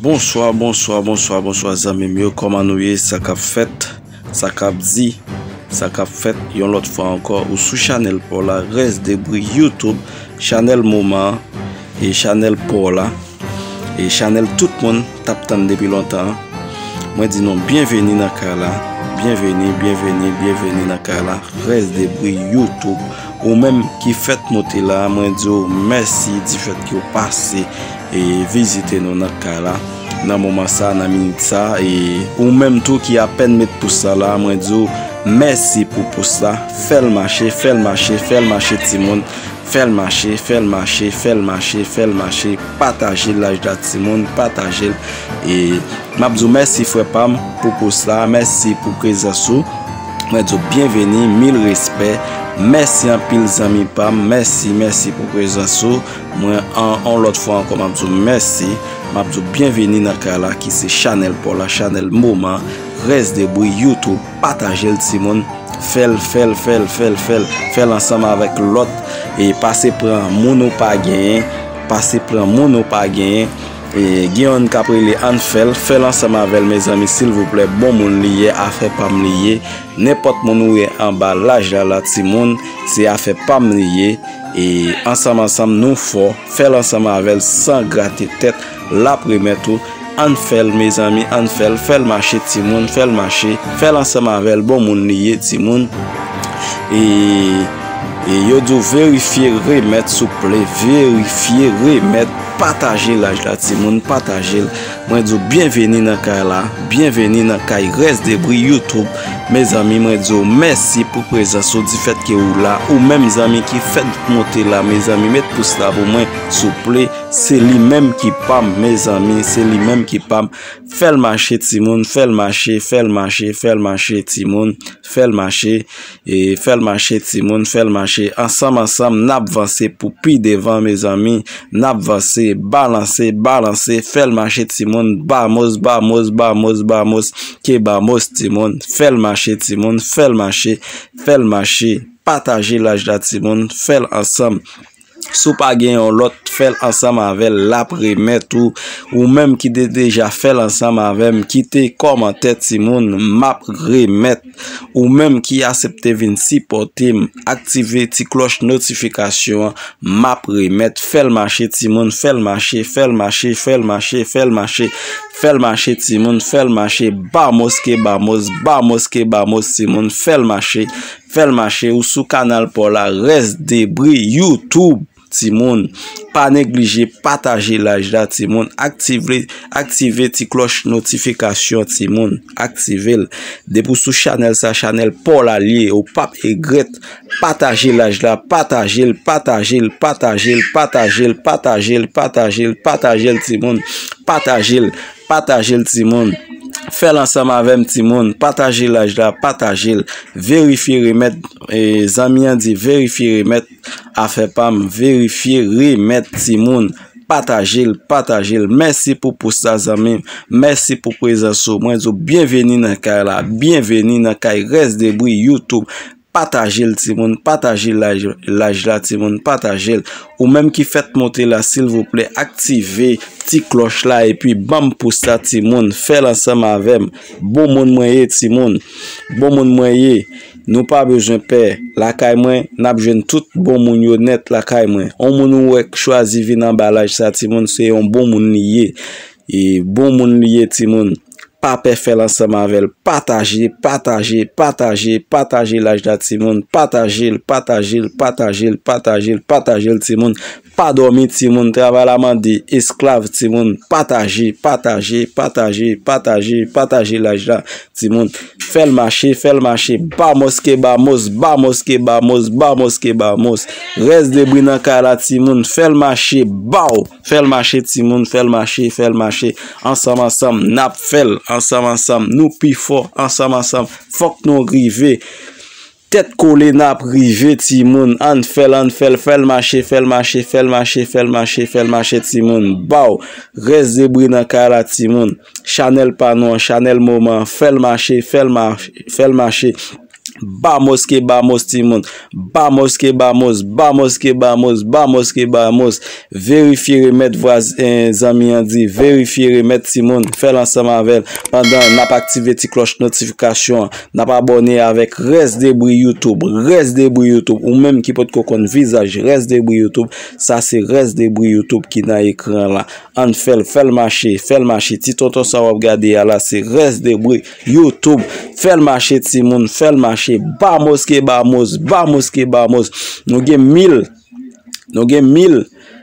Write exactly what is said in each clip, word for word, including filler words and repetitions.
Bonswa, bonswa, bonswa, bonswa, zanmi m yo. Kòman nou ye? Sa k ap fèt? Sa k ap di? Sa k ap fèt? Yon lòt fwa ankò, ou sou chanèl pa w la, Rès Debri YouTube, chanèl moman an, e chanèl pa w la, e chanèl tout moun t ap tann depi lontan an. Mwen di nou byenveni nan kay la. Byenveni, byenveni, byenveni nan kay la. Rès Debri YouTube. Ou menm ki fèk monte la, mwen di w mèsi difèt ke w pase e vizite nou nan kay la. Nan moman sa, nan minit sa, e ou menm tou ki apèn met pous sa la, mwen di w mèsi pou pous la. Fè l mache, fè l mache, fè l mache, timoun. Fè l mache, fè l mache, fè l mache, fè l mache. Pataje laj la, timoun, pataje l. E m ap di w mèsi, frè pa m, pou pous la. Mèsi pou prezans ou. Mwen di w byenveni, mil respè. Mèsi anpil, zanmi pa m. Mèsi, mèsi pou prezans ou. Mwen, an, yon lòt fwa ankò, m ap di w mèsi. M ap di w byenveni nan kay la, ki se chanèl pa w la, chanèl moman, Rès Debri YouTube. Pataje l, timoun. Fè l, fè l, fè l, fè l, fè l. Fè l ansanm avèk lòt. E pase pran moun ou pa genyen. Pase pran moun ou pa genyen. E gen youn k ap rele, ann fè l. Fè l ansanm avè l, mezanmi, silvouplè. Bon moun li ye, afè pa m li ye. Nenpòt moun ou ye anba laj la, la, timoun, se afè pa m li ye. E ansanm, ansanm, nou fò. Fè l ansanm avè l san grate tèt. L ap remèt ou. Ann fè l, mezanmi, ann fè l. Fè l mache, timoun, fè l mache. Fè l ansanm avè l, bon moun li ye, timoun. E, e yo di w verifye, remèt, souple. Verifye, remèt. Pataje laj la, timoun, pataje l. Mwen di w byenveni nan kay la. Byenveni nan kay Rès Debri YouTube. Mezanmi, mwen di w mèsi pou prezans ou, difèt ke ou la. Ou menm, zanmi, ki fèk monte la, mezanmi, met pous la pou mwen, souple. Se li menm ki pa m, mezanmi, se li menm ki pa m. Fè l mache, timoun, fè l mache, fè l mache, fè l mache, timoun, fè l mache, e fè l mache, timoun, fè l mache. Ansanm, ansanm, n ap vanse pou pi devan, mezanmi. N ap vanse, balanse, balanse, fè l mache, timoun. Bamos, bamos, bamos, bamos, ke bamos, timoun. Fè l mache, timoun, fè l mache, fè l mache. Pataje laj la, timoun, fè l ansanm. Si w pa gen yon lòt, fè l ansanm avè l, l ap remèt ou. Ou menm ki te deja fè l ansanm avè m, kite kòmantè, timoun, m ap remèt. Ou menm ki aksepte vin sipòte m, aktive ti klòch notifikasyon an, m ap remèt. Fè l mache, timoun, fè l mache, fè l mache, fè l mache, fè l mache. Fè l mache, timoun, fè l mache. Bamos ke bamos, bamos ke bamos, timoun, fè l mache. Fè l mache, ou sou kanal pa w la, Rès Debri YouTube, timoun. Pa neglije pataje laj la, timoun. Aktive, aktive ti klòch notifikasyon, timoun. Aktive l. Depi w sou chanèl sa, chanèl pa w la l ye, ou p ap regrèt. Pataje laj la, pataje l, pataje l, pataje l, timoun. Pataje l, pataje l, timoun. Pataje l. Fè l ansanm avè m, timoun. Pataje laj la, pataje l. Verifye, remèt, e, zanmi an di, verifye, remèt, afè pa m, verifye, remèt, timoun. Pataje l, pataje l. Mèsi pou pous la, zanmi m. Mèsi pou prezans ou. Mwen di w byenveni nan kay la. Byenveni nan kay Rès Debri YouTube. Pataje l, timoun, pataje laj, laj la, timoun, pataje l. Ou menm ki fèk monte la, silvouplè, aktive ti klòch la epi ban m pous la, timoun. Fè l ansanm avè m. Bon moun mwen ye, timoun. Bon moun mwen ye. Nou pa bezwen pè. Lakay mwen, n ap jwenn tout bon moun yo nèt lakay mwen. On moun ou wè k chwazi vin anba laj sa, timoun, se yon bon moun li ye. E bon moun li ye, timoun. Pa pè fè l ansanm avè l. Pataje, pataje, pataje, pataje laj la, timoun. Pataje l, pataje l, pataje l, pataje l, pataje l, timoun. Pa dòmi, timoun. Travay la mande esklav, timoun. Pataje, pataje, pataje, pataje, pataje laj la, timoun. Fè l mache, fè l mache. Bamos ke bamos, bamos ke bamos, bamos ke bamos. Rès Debri nan kay la, timoun. Fè l mache, baw. Fè l mache, timoun, fè l mache, fè l mache. Ansanm, ansanm, n ap fè l. Ansanm, ansanm, nou pi fò. Ansanm, ansanm, fòk nou rive. Tèt kole, n ap rive, timoun. Ann fè l, ann fè l, fè l mache, fè l mache, fè l mache, fè l mache, fè l mache, timoun. Baw, Rès Debri nan kay la, timoun. Chanèl pa nou an, chanèl moman an, fè l mache, fè l mache, fè l mache. Ba mos ke ba mos, timoun. Ba mos ke ba mos, ba mos ke ba mos, ba mos ke ba mos. Verifye remèt, vwazen, zanmi an di. Verifye remèt, timoun. Fè l ansanm avè l. Pandan n ap aktive ti klòch notifikasyon an, n ap abòne avèk Rès Debri YouTube. Rès Debri YouTube. Ou menm ki potko konn vizaj Rès Debri YouTube, sa se Rès Debri YouTube ki nan ekran la. Ann fè l, fè l mache, fè l mache. Ti tonton sa w ap gade a la, se Rès Debri YouTube. Fè l mache, timoun, fè l mache. Ba mos ke ba mos, ba mos ke ba mos. Nou gen mil, nou gen mil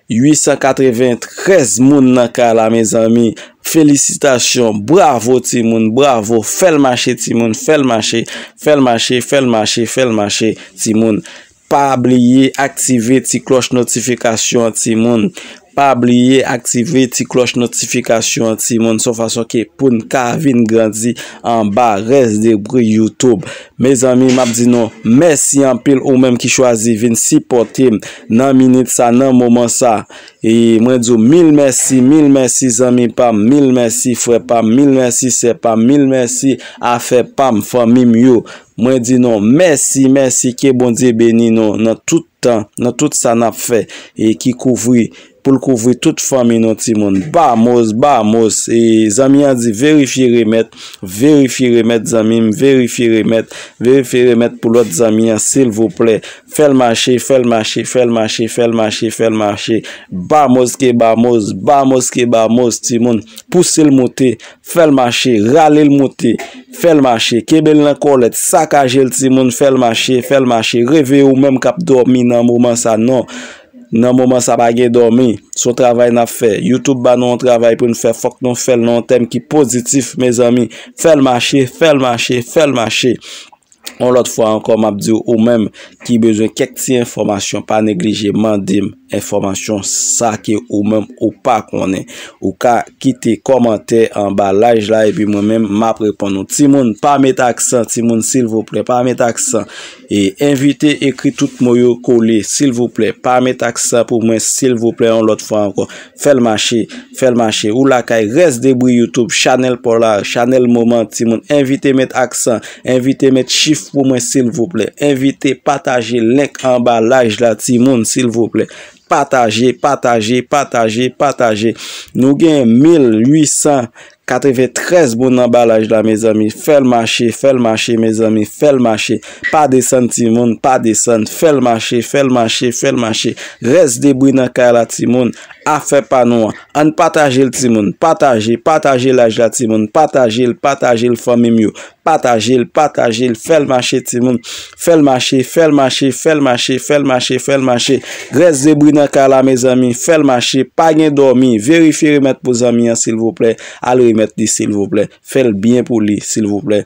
uit san katreventrèz moun nan kay la, mezanmi. Felisitasyon, bravo, timoun, bravo. Fè l mache, timoun, fè l mache, fè l mache, fè l mache, fè l mache, timoun. Pa bliye aktive ti klòch notifikasyon an, timoun. Pa bliye aktive ti klòch notifikasyon an, timoun. Se yon fason ke pou n ka vin grandi anba Rès Debri YouTube. Mezanmi, m ap di nou mèsi anpil, ou menm ki chwazi vin sipòte m nan minit sa, nan moman sa. E mwen di w mil mèsi, mil mèsi, zanmi pa m, mil mèsi, frè pa m, mil mèsi, sè pa m, mil mèsi, afè pa m, fanmi m yo. Mwen di nou mèsi, mèsi, ke Bondye beni nou nan tout tan, nan tout sa n ap fè, e ki kouvri, pou l kouvri tout fanmi nou, timoun. Ba mos, ba mos. E zanmi an di, verifye remèt, verifye remèt, zanmi m, verifye remèt, verifye remèt pou lòt zanmi an, silvouplè. Fè l mache, fè l mache, fè l mache, fè l mache, fè l mache. Ba mos ke ba mos, ba mos ke ba mos, timoun. Pouse l moute, fè l mache, rale l moute, fè l mache, kenbe l nan kòlèt, sakaje l, timoun, fè l mache, fè l mache. Reveye ou menm k ap dòmi nan moman sa, non. Nan moman sa, pa gen dòmi. Se yon travay n ap fè. YouTube ba nou yon travay pou n fè, fòk nou fè l nan yon tèm ki pozitif, mezanmi. Fè l mache, fè l mache, fè l mache. Yon lòt fwa ankò, m ap di w, ou menm ki bezwen kèk ti enfòmasyon, pa neglije mande m enfòmasyon sa ke ou menm ou pa konnen. Ou ka kite kòmantè anba live la, epi mwen menm, m ap reponn ou. Timoun, pa met aksan, timoun, silvouplè, pa met aksan. E envite, ekri tout mo yo kole, silvouplè. Pa met aksan pou mwen, silvouplè, yon lòt fwa ankò. Fè l mache, fè l mache. Ou lakay, Rès Debri YouTube, chanèl pa w la, chanèl moman, timoun. Envite met aksan, envite met chif pou mwen, silvouplè. Envite pataje link anba live la, timoun, silvouplè. Pataje, pataje, pataje, pataje. Nou gen mil uit san katreventrèz moun anba live la, mezanmi. Fè l mache, fè l mache, mezanmi. Fè l mache. Pa desann, timoun, pa desann. Fè l mache, fè l mache, fè l mache. Rès Debri nan kay la, timoun. Afè pa nou an. Ann pataje l, timoun. Pataje, pataje live la, timoun. Pataje l, pataje l, fanmi m yo. Pataje l, pataje l, fè l mache, timoun. Fè l mache, fè l mache, fè l mache, fè l mache, fè l mache. Rès Debri nan kay la, mezanmi, fè l mache. Pa gen dòmi. Verifye remèt pou zanmi an, silvouplè. Al remèt li, silvouplè. Fè l byen pou li, silvouplè.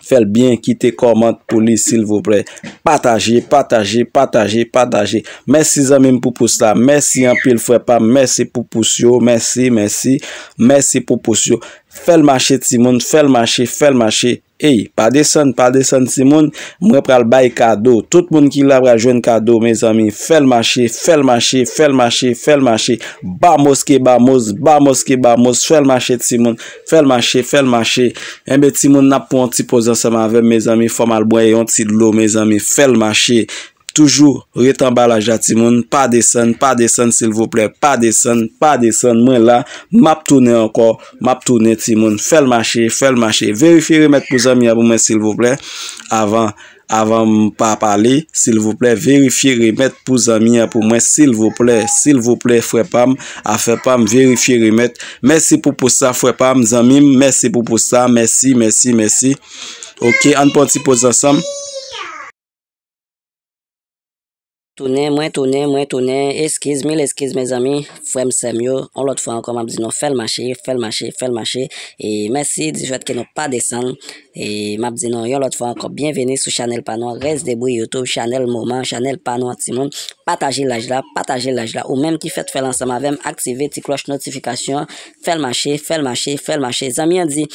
Fè l byen, kite kòmant pou li, silvouplè. Pataje, pataje, pataje, pataje. Mèsi, zanmi m, pou pous la. Mèsi anpil, frè pa m. Mèsi pou pous yo. Mèsi, mèsi. Mèsi pou pous yo. Fè l mache, timoun. Fè l mache, fè l mache. Ey, pa desann, pa desann, timoun. Mwen pral bay kado. Tout moun ki la pral jwenn kado, mezanmi. Fè l mache, fè l mache, fè l mache, fè l mache. Ba mos ke ba mos, ba mos ke ba mos. Fè l mache, timoun. Fè l mache, fè l mache. Enben, timoun, n ap pran yon ti poz ansanm avè m, mezanmi. Fò m al bwè yon ti dlo, mezanmi. Fè l mache. Toujou ret anba live la, timoun. Pa desann, pa desann, silvouplè. Pa desann, pa desann. Mwen la, m ap tounen ankò. M ap tounen, timoun. Fè l mache, fè l mache. Verifye remèt pou zanmi an pou mwen, silvouplè. Avan, avan m pa pale, silvouplè, verifye remèt pou zanmi an pou mwen, silvouplè. Silvouplè, frè pa m, afè pa m, verifye remèt. Mèsi pou pous sa, frè pa m, zanmi m. Mèsi pou pous sa. Mèsi, mèsi, mèsi. Oke, ann pran ti poz ansanm. Tounen, mwen tounen, mwen tounen. Eskiz, mil eskiz, mezanmi. Frè m, sè m yo. Yon lòt fwa ankò, m ap di nou, fè l mache, fè l mache, fè l mache. E mèsi difèt ke nou pa desann. E m ap di nou, yon lòt fwa ankò, byenveni sou chanèl pa nou an, Rès Debri YouTube, chanèl moman, chanèl pa nou an, timoun. Pataje live la, pataje live la. Ou menm ki fèk fè l ansanm avè m, aktive ti klòch notifikasyon an. Fè l mache, fè l mache, fè l mache. Zanmi an di,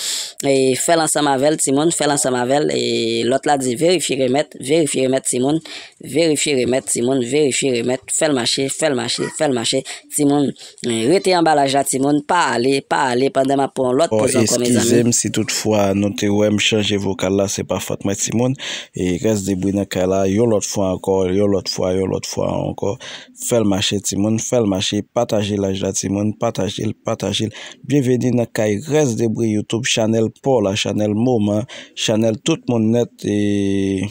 e, fè l ansanm avè l, timoun, fè l ansanm avè l. E lòt la di, verifye remèt, verifye remèt, timoun, verifye remèt, timoun, verifye remèt. Fè l mache, fè l mache, fè l mache, timoun. E, rete anba live la, timoun, pa ale, pa ale, pandan m ap pran yon lòt poz ankò, mezanmi. Eskize m si toutfwa nou te wè m chanje vokal la, se pa fòt mwen, timoun. E rès de bri nan kay la, yon lòt fwa ankò, yon lòt fwa, yon lòt fwa ankò. Fè l mache, timoun, fè l mache. Pataje live la, timoun, pataje l, pataje l. Byenveni nan kay rès de bri YouTube, chanèl pa w la, chanèl moman, chanèl tout moun nèt. E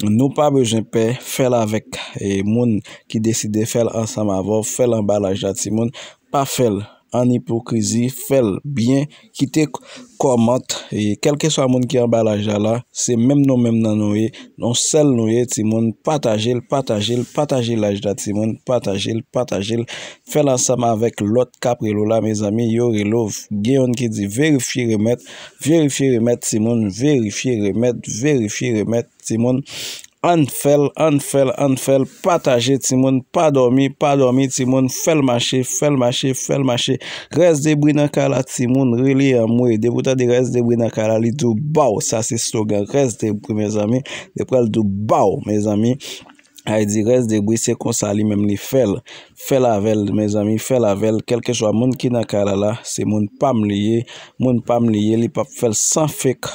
nou pa bezwen pè, fè l avèk e moun ki deside fè l ansanm avè w, fè l anba live la, timoun. Pa fè l an ipokrizi, fè l byen, kite kòmant, e kèlkeswa moun ki anba live la, se menm nou menm nan nou ye, yon sèl nou ye, timoun, pataje l, pataje l, pataje live la, timoun, pataje l, pataje l, fè l ansanm avèk lòt k ap rele w la, mezanmi, yo rele w, gen youn ki di verifye remèt, verifye remèt, timoun, verifye remèt, verifye remèt, timoun. Ann fè l, ann fè l, ann fè l, pataje timoun, pa dòmi, pa dòmi timoun, fè l mache, fè l mache, fè l mache. Rès de bri nan kay la timoun, rele anmwe. Depi w tande rès de bri nan kay la, li di w baw, sa se slogan rès de bri, mezanmi. Depi l di w baw, mezanmi. Ay di rès de bri, se konsa li menm li fè l. Fè l avè l, mezanmi, fè l avè l. Kèlkeswa moun ki nan kay la la, se moun pa m li ye. Moun pa m li ye, li p ap fè l san fake.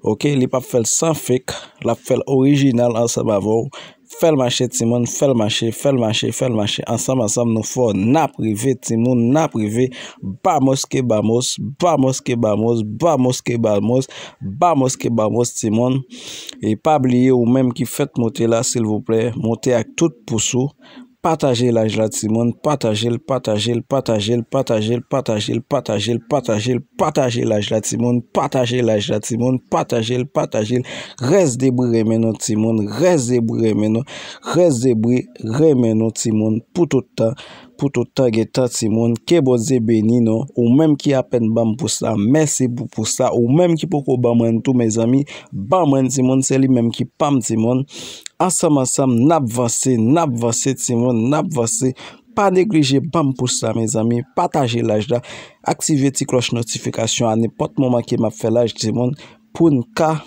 Oke, li p ap fè l san fake. L ap fè l orijinal ansanm avè w. Fè l mache, timoun, fè l mache, fè l mache, fè l mache. Ansanm, ansanm, nou fò. N ap rive, timoun, n ap rive. Bamos ke bamos, bamos ke bamos, bamos ke bamos, bamos ke bamos, timoun. E pa bliye, ou menm ki fèk monte la, silvouplè, monte ak tout pous ou. Pataje live la, timoun. Pataje l, pataje l, pataje l, pataje l, pataje l, pataje l, pataje l, pataje live la, timoun. Pataje live la, timoun. Pataje l, pataje l. Rès de bri renmen nou, timoun. Rès de bri renmen nou. Rès de bri renmen nou, timoun. Pou tout tan. Pou tout tan gen tan, timoun. Ke Bondye beni nou. Ou menm ki apèn ban m pous la, mèsi pou pous la. Ou menm ki poko ban mwen n tou, mezanmi, ban mwen n, timoun. Se li menm ki pa m, timoun. Ansanm, ansanm, n ap vanse, n ap vanse, timoun, n ap vanse. Pa neglije ban m pous la, mezanmi. Pataje live la. Aktive ti klòch notifikasyon a nenpòt moman ke m ap fè live, timoun, pou n ka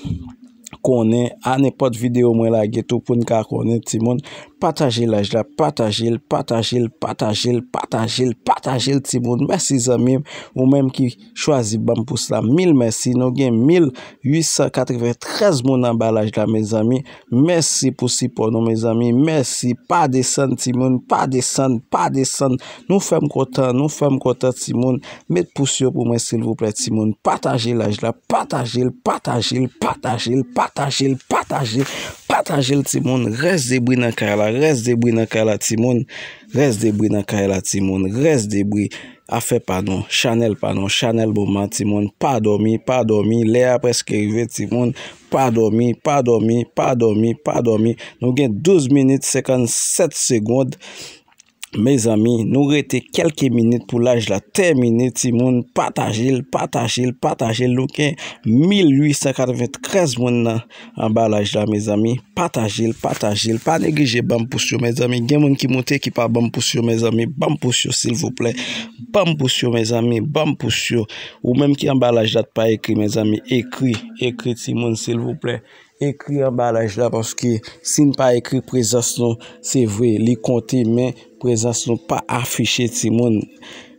konnen a nenpòt videyo mwen lage tou, pou n ka konnen, timoun. Pataje live la, pataje l, pataje l, pataje l, pataje l, pataje l, timoun. Mèsi, zanmi m, ou menm ki chwazi ban m pous la. Mil mèsi. Nou gen mil uit san katreventrèz moun anba live la, mezanmi. Mèsi pou sipò nou, mezanmi. Mèsi. Pa desann, timoun. Pa desann. Pa desann. Nou fè m kontan. Nou fè m kontan, timoun. Met pous yo pou mwen, silvouplè, timoun. Pataje live la. Pataje l. Pataje l. Pataje l. Pataje l. Pataje l. Pataje l, timoun. Rès de bri nan kay la. Rès de bri nan kay la, timoun. Rès de bri nan kay la, timoun. Rès de bri. Afè pa nou, chanèl pa nou, chanèl moman, timoun, pa dòmi, pa dòmi, lè a prèske rive, timoun, pa dòmi, pa dòmi, pa dòmi, pa dòmi. Nou gen douz minit senkannsèt segonn. Mezanmi, nou rete kèlke minit pou live la tèmine, timoun, pataje l, pataje l, pataje l. Nou gen mil uit san katreventrèz moun nan anba live la, mezanmi. Pataje l, pataje l. Pa neglije ban m pous yo, mezanmi. Gen moun ki monte ki pa ban m pous yo, mezanmi. Ban m pous yo, silvouplè. Ban m pous yo, mezanmi. Ban m pous yo. Ou menm ki anba live la, pa ekri, mezanmi. Ekri, ekri, timoun, silvouplè. Ekri anba live la, paske si n pa ekri, prezans nou, se vre, li konte, men prezans nou pa afiche, timoun.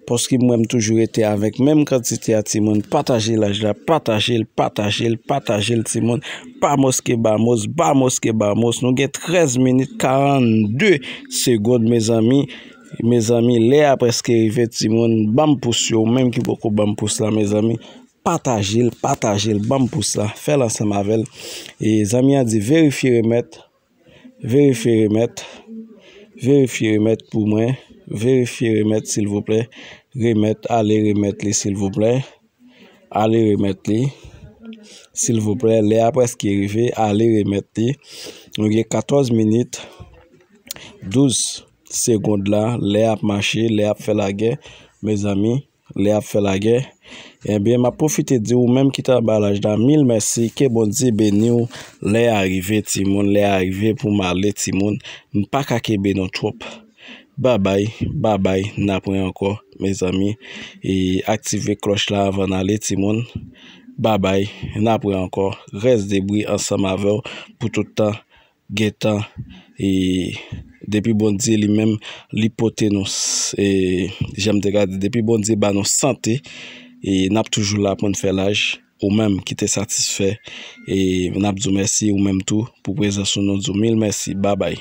Paske mwen, m toujou rete avèk menm kantite a, timoun. Pataje live la, pataje l, pataje l, pataje l, timoun. Bamos ke bamos, bamos ke bamos. Nou gen trèz minit karannde segonn, mezanmi. Mezanmi, lè a prèske rive, timoun. Ban m pous yo, ou menm ki poko ban m pous la, mezanmi. Pataje l, pataje l, ban m pous la. Fè l ansanm avè l. E zanmi an di verifye remèt. Verifye remèt. Verifye remèt pou mwen. Verifye remèt, silvouplè. Remèt, ale remèt li, silvouplè. Ale remèt li. Silvouplè, lè a prèske rive, ale remèt li. Nou gen katòz minit, douz segonn la, lè ap mache, lè ap fè lagè, mezanmi. Lè ap fè lagè. Ebyen, m ap pwofite di ou menm ki t anba live la, mil mèsi, ke Bondye beni w. Lè a rive, timoun, lè a rive pou m ale, timoun. M pa ka kenbe nou twòp. Babay, babay, n ap wè ankò, mezanmi. E aktive klòch la avan n ale, timoun. Babay, n ap wè ankò. Rès de bri ansanm avè w pou tout tan. Gentan, e depi Bondye li menm, li pote nou, s- e jan m te ka di, depi Bondye ba nou sante, e n ap toujou la pou n fè laj. ou menm ki te satisfè. E n ap di w mèsi, ou menm tou, pou prezans ou. Nou di w mil mèsi. Babay.